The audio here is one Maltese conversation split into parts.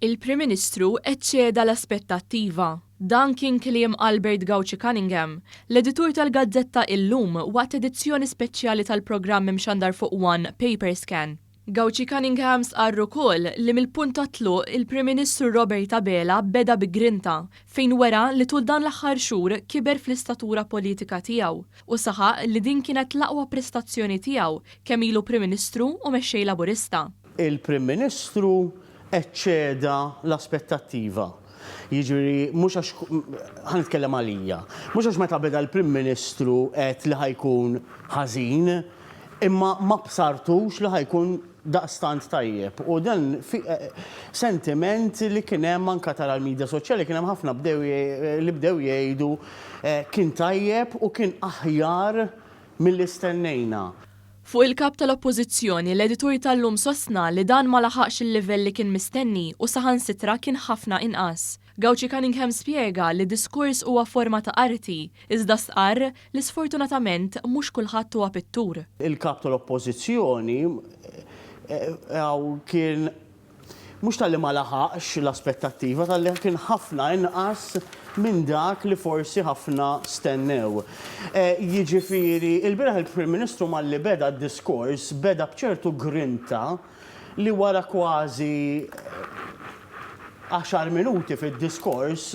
Il-Prim Ministru eċċeda l-aspettattiva. Dan kien kliem Albert Gauci Cunningham, l-editur tal-gazzetta Illum waqt edizzjoni speċjali tal-programm imxandar fuq One Paperscan. Gauci Cunningham stqarr ukoll li mill-punt tat-tluq il-Prim Ministru Robert Abela beda bi grinta fejn wera li tul dan l-aħħar xhur kiber fl-istatura politika tiegħu u saħaq li din kienet l-aqwa prestazzjoni tiegħu kemm ilu Prim Ministru u Mexxej Laburista. Il-Prim Ministru eċċeda l-aspettattiva. Jiġifieri mhux għax, ħa nitkellem għalija, mhux għax meta beda l-Prim Ministru għedt li ħa jkun ħażin, imma ma bsartux li ħa jkun daqstant tajjeb. U dan sentiment li kien hemm anke tara l-midja soċjali kien hemm ħafna bdew li bdew jgħidu kien tajjeb u kien aħjar milli stennejna. Fuq il-Kap tal-Oppożizzjoni, l-editur tal-Lum sostna li dan ma laħaqx il-livell li kien mistenni u saħansitra kien ħafna inqas. Gauci Cunningham spjega li diskors huwa forma ta' arti, iżda stqarr li sfortunatament mhux kulħadd huwa pittur. Il-Kap tal-Oppożizzjoni kien Mhux talli ma laħaqx l-aspettattiva, talli kien ħafna inqas minn dak li forsi ħafna stennew. Jiġifieri, ilbieraħ il-Prim Ministru malli beda d-diskors, beda b'ċertu grinta li wara kważi għaxar minuti fid-diskors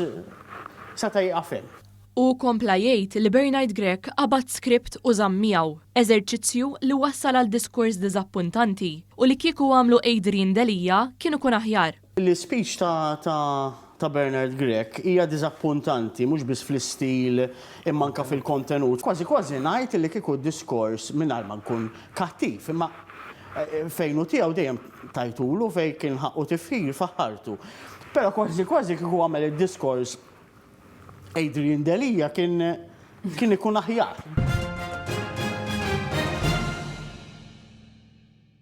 seta' jieqaf hemm. Hu kompla jgħid li Bernard Grech qabad script u żamm miegħu, eżerċizzju li wassal għal diskors diżappuntanti u li kieku għamlu Adrian Delia kien ikun aħjar. L-ispeech ta' ta' ta' Bernard Grech hija diżappuntanti mhux biss fl-istil imma anke fil-kontenut. Kważi kważi ngħid li kieku d-diskors, mingħajr ma nkun kattiv, imma fejn hu tiegħu dejjem tajtulu, fejn kien ħaqqu tifħir faħħartu. Però kważi kważi kieku għamel id-diskors Adrian Delia kien kien ikun aħjar.